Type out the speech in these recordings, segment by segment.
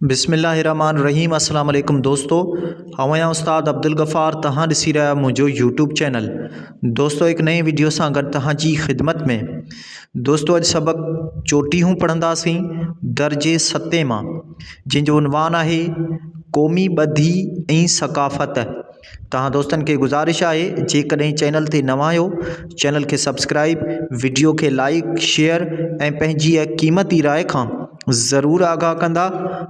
بسم الله الرحمن الرحيم السلام عليڪم دوستو آئون آهيان استاد عبدالغفار توهان ڏسي رهيا آهيو منهنجو يوٽيوب چينل دوستو هڪ نئين وڊيو سان گڏ توهان جي خدمت ۾ دوستو اڄ سبق چوٽيهون پڙهنداسين درجي ستين مان جنهن جو عنوان آهي قومي ٻڌي ۽ ثقافت توهان دوستن کي گذارش آهي جيڪڏهن چينل تي نوان آهيو چينل کي سبسڪرائب وڊيو کي لائڪ شيئر ۽ پنهنجي قيمتي راء کان ضرور آگاهه ڪندا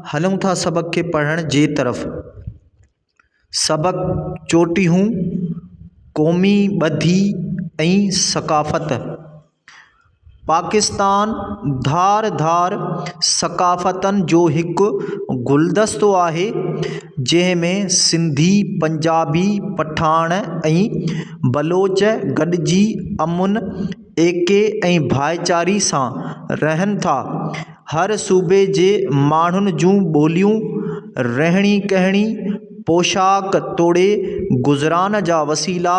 هلون ٿا سبق کي پڙهڻ جي طرف سبق چوٽيهون قومي ٻڌي ۽ ثقافت پاڪستان ڌار ڌار ثقافتن جو هڪ گلدستو آهي، جنهن ۾ سنڌي، پنجابي، پٺاڻ ۽ بلوچ گڏجي امن، ايڪي ۽ ڀائيچاري سان رهن ٿا. هر صوبي جي ماڻهن جون ٻوليون، رهڻي ڪهڻي، پوشاڪ توڙي گذران جا وسيلا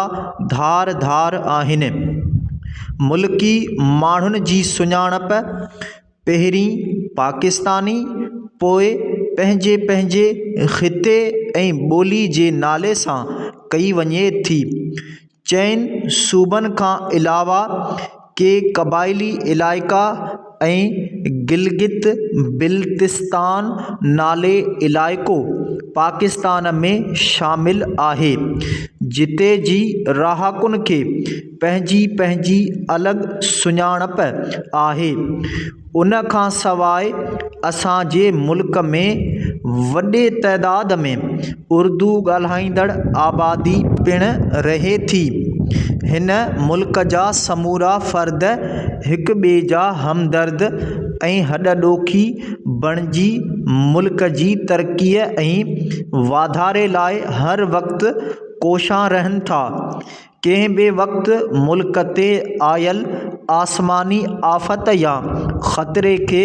ڌار ڌار آهن. ملڪي ماڻهن جي سڃاڻپ پهرين پاڪستاني پوء پنهنجي پنهنجي خطي ۽ ٻولي جي نالي سان ڪئي وڃي ٿي. چئن صوبن کان علاوه ڪي قبائلي علائقا ۽ گلگت بلتستان نالي علائقو پاڪستان ۾ شامل آهي، جتي جي رهاڪن کي پنهنجي پنهنجي الڳ سڃاڻپ آهي. ان کان سواء اسان جي ملڪ ۾ وڏي تعداد ۾ اردو ڳالهائيندڙ آبادي پڻ رهي ٿي. هن ملڪ جا سمورا فرد هڪ ٻئي جا همدرد ۽ هڏ ڏوکي بڻجي ملڪ جي ترقيء ۽ واڌاري لاء هر وقت ڪوشان رهن ٿا. ڪنهن به وقت ملڪ تي آيل آسماني آفت يا خطري کي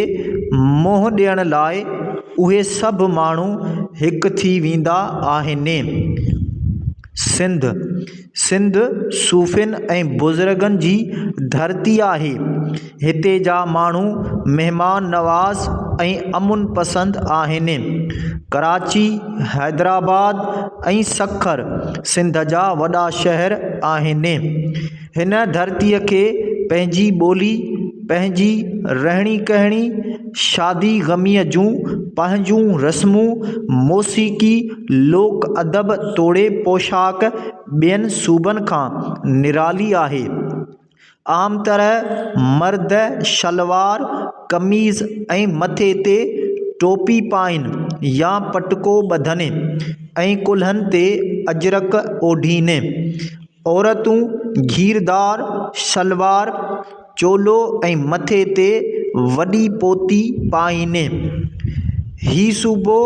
منهن ڏيڻ لاء اهي سڀ ماڻهو هڪ ٿي ويندا آهن. سنڌ، سنڌ صوفين ۽ بزرگن جي ڌرتي آهي. هتي جا ماڻهو مهمان نواز ۽ امن پسند آهن. ڪراچي، حيدرآباد ۽ سکر سنڌ جا وڏا شهر آهن. هن ڌرتيء کي پنهنجي ٻولي، پنهنجي رهڻي ڪهڻي، شادي غميء جون پنهنجون رسمون، موسيقي، لوڪ ادب توڙي پوشاڪ ٻين صوبن کان نرالي آهي. عام طرح مرد شلوار، قميص ۽ مٿي تي ٽوپي پائين يا پٽڪو ٻڌن ۽ ڪلهن تي اجرڪ اوڍين. عورتون گهيردار شلوار، چولو ۽ مٿي تي وڏي پوتي پائين. هي صوبو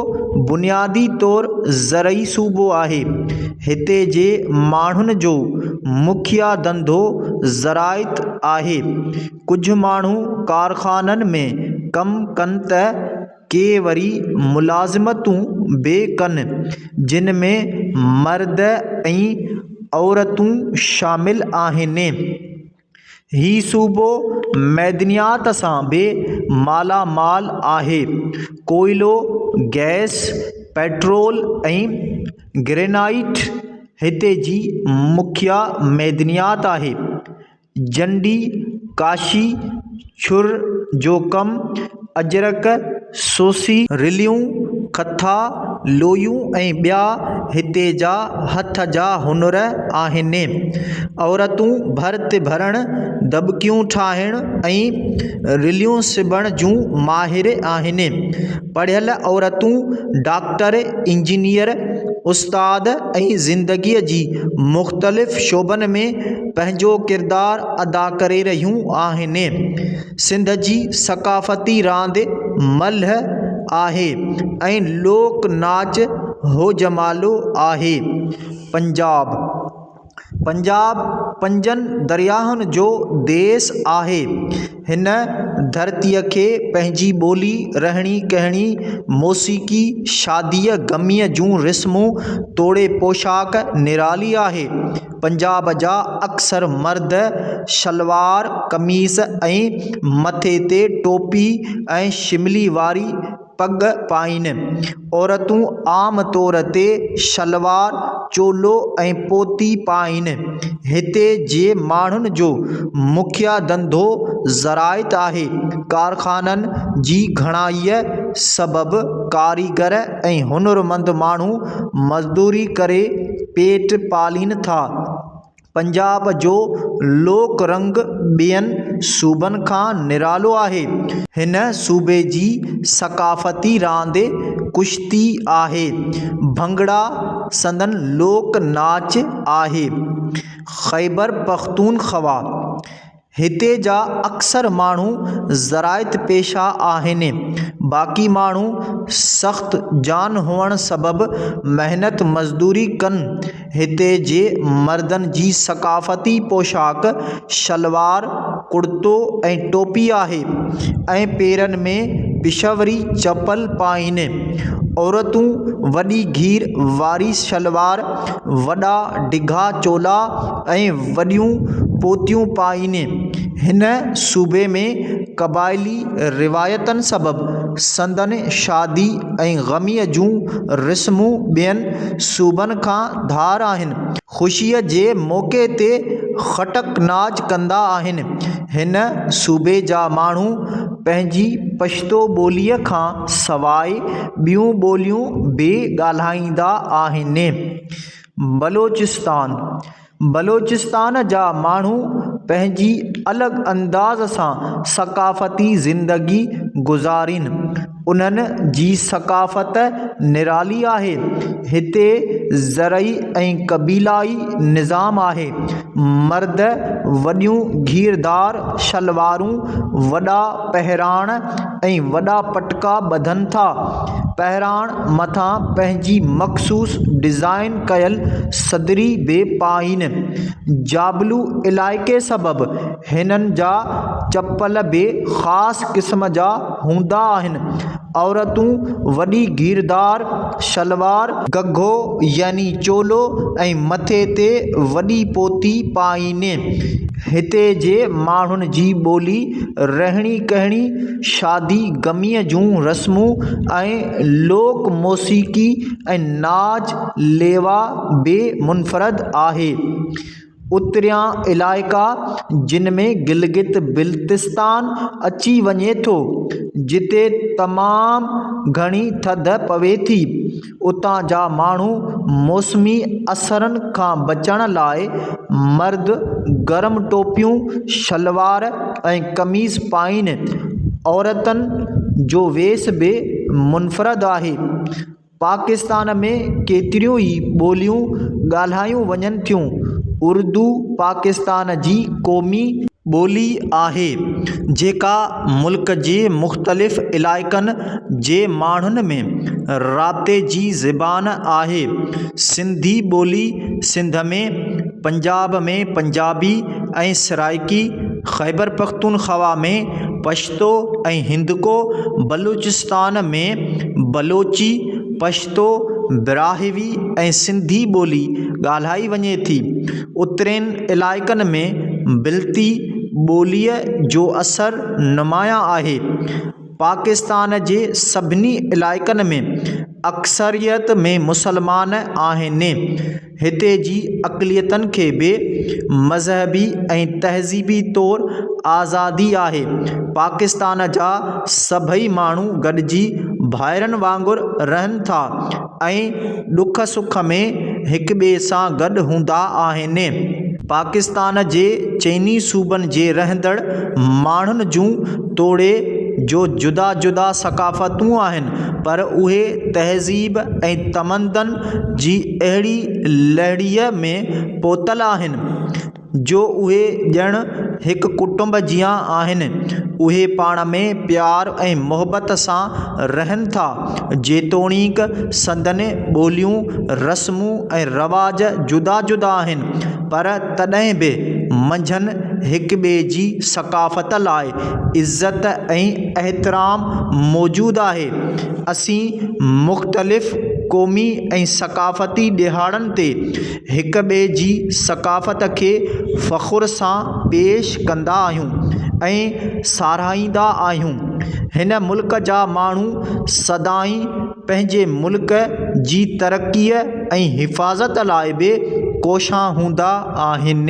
بنيادي طور زرعي صوبو آهي. هتي جي ماڻهن جو مکيه ڌنڌو زراعت آهي. ڪجهه ماڻهو ڪارخانن ۾ ڪم ڪن ته ڪي وري ملازمتون به ڪن، جن ۾ مرد ۽ عورتون شامل آهن. هي صوبو معدنيات سان به مالا مال آهي. ڪوئلو، گئس، پيٽرول ۽ گرينائيٽ هتي جي مکيه معدنيات آهي. جنڊي، ڪاشي، ڇر جو ڪم، اجرڪ، سوسي، رليون، کٿا، لويون ۽ ٻيا هتي جا هٿ جا هنر آهن. عورتون ڀرت ڀرڻ، دٻڪيون ٺاهڻ ۽ رليون سبڻ جون ماهر آهن. پڙهيل عورتون ڊاڪٽر، انجنيئر، استاد ۽ زندگيء جي مختلف شعبن ۾ پنهنجو ڪردار ادا ڪري رهيون آهن. سنڌ جي ثقافتي راند ملهه آهي ۽ لوڪ ناچ هوجمالو آهي. پنجاب، پنجاب پنجن درياهن جو ديس آهي. هن ڌرتيء کي پنهنجي ٻولي، رهڻي ڪهڻي، موسيقي، شاديء غميء جون رسمون توڙي پوشاڪ نرالي آهي. پنجاب جا اڪثر مرد شلوار قميص ۽ مٿي تي ٽوپي ۽ شملي واري پڳ پائين. عورتون عام طور تي شلوار، چولو ۽ پوتي پائين. هتي جي ماڻهن جو مکيه ڌنڌو زراعت آهي. ڪارخانن جي گهڻائيء سبب ڪاريگر ۽ هنرمند ماڻهو مزدوري ڪري پيٽ پالين ٿا. پنجاب جو لوڪ رنگ ٻين صوبن کان نرالو آهي. هن صوبي جي ثقافتي راند ڪشتي آهي. ڀنگڙا سندن لوڪ ناچ آهي. خيبرپختونخوا، هتي جا اڪثر ماڻهو زراعت پيشه آهن. باقي ماڻهو سخت جان هئڻ سبب محنت مزدوري ڪن. هتي جي مردن جي ثقافتي پوشاڪ شلوار، ڪڙتو ۽ ٽوپي آهي ۽ پيرن ۾ پشاوري چپل پائين. عورتون وڏي گهير واري شلوار، وڏا ڊگها چولا ۽ وڏيون پوتيون پائين. هن صوبي ۾ قبائلي روايتن سبب سندن شادي ۽ غميء جون رسمون ٻين صوبن کان ڌار آهن. خوشيء جي موقعي تي خٽڪ ناچ ڪندا آهن. هن صوبي جا ماڻهو پنهنجي پشتو ٻوليء کان سواء ٻيون ٻوليون به ڳالهائيندا آهن. بلوچستان، بلوچستان جا ماڻهو پنهنجي الڳ انداز سان ثقافتي زندگي گذارين. انهن جي ثقافت نرالي آهي. هتي زرعي ۽ قبيلائي نظام آهي. مرد وڏيون گهيردار شلوارون، وڏا پهراڻ ۽ وڏا پٽڪا ٻڌن ٿا. پهراڻ مٿان پنهنجي مخصوص ڊزائين ڪيل صدري به پائين. جابلو علائقي سبب هنن جا چپل به خاص قسم جا هوندا آهن. عورتون وڏي گهيردار شلوار، گگهو يعني چولو ۽ مٿي تي وڏي پوتي پائين. هتي جي ماڻهن جي ٻولي، رهڻي ڪهڻي، شادي غميء جون رسمون ۽ لوڪ موسيقي ۽ ناچ ليوا به منفرد آهي. اتريان علائقا جن ۾ گلگت بلتستان اچي وڃي ٿو، جتي تمام گهڻي ٿڌ پوي ٿي. اتان جا ماڻهو موسمي اثرن کان بچڻ لاء مرد گرم ٽوپيون، شلوار ۽ قميص پائين. عورتن جو ويس به منفرد آهي. پاڪستان ۾ ڪيتريون ئي ٻوليون ڳالهايون وڃن ٿيون. اردو پاڪستان جي قومي. ٻولي آهي، جيڪا ملڪ جي مختلف علائقن جي ماڻهن ۾ رابطي جي زبان آهي. سنڌي ٻولي سنڌ ۾، پنجاب ۾ پنجابي ۽ سرائيڪي، خيبرپختونخوا ۾ پشتو ۽ هندڪو، بلوچستان ۾ بلوچي، پشتو، براهوي ۽ سنڌي ٻولي ڳالهائي وڃي ٿي. اترين علائقن ۾ بلتي ٻوليء جو اثر نمايان آهي. پاڪستان جي سڀني علائقن ۾ اڪثريت ۾ مسلمان آهن. هتي جي اقليتن کي به مذهبي ۽ تهذيبي طور آزادي آهي. پاڪستان جا سڀئي ماڻهو گڏجي ڀائرن وانگر رهن ٿا ۽ ڏک سک ۾ هڪٻئي سان گڏ هوندا آهن. پاڪستان جي چئني صوبن جي رهندڙ ماڻهن جون توڙي جو جدا جدا ثقافتون آهن پر اهي تهذيب ۽ تمدن جي اهڙي لڙهيء ۾ پوتل آهن جو اهي ڄڻ هڪ ڪٽنب جيان آهن. اهي پاڻ ۾ پيار ۽ محبت سان رهن ٿا. جيتوڻيڪ سندن ٻوليون، رسمون ۽ رواج جدا جدا آهن، پر تڏهن به منجهن هڪٻئي جي ثقافت لاء عزت ۽ احترام موجود آهي. اسين مختلف قومي ۽ ثقافتي ڏهاڙن تي هڪٻئي جي ثقافت کي فخر سان پيش ڪندا آهيون ۽ ساراهيندا آهيون. هن ملڪ جا ماڻهو سدائين پنهنجي ملڪ جي ترقيء ۽ حفاظت لاء به ڪوشان هوندا آهن.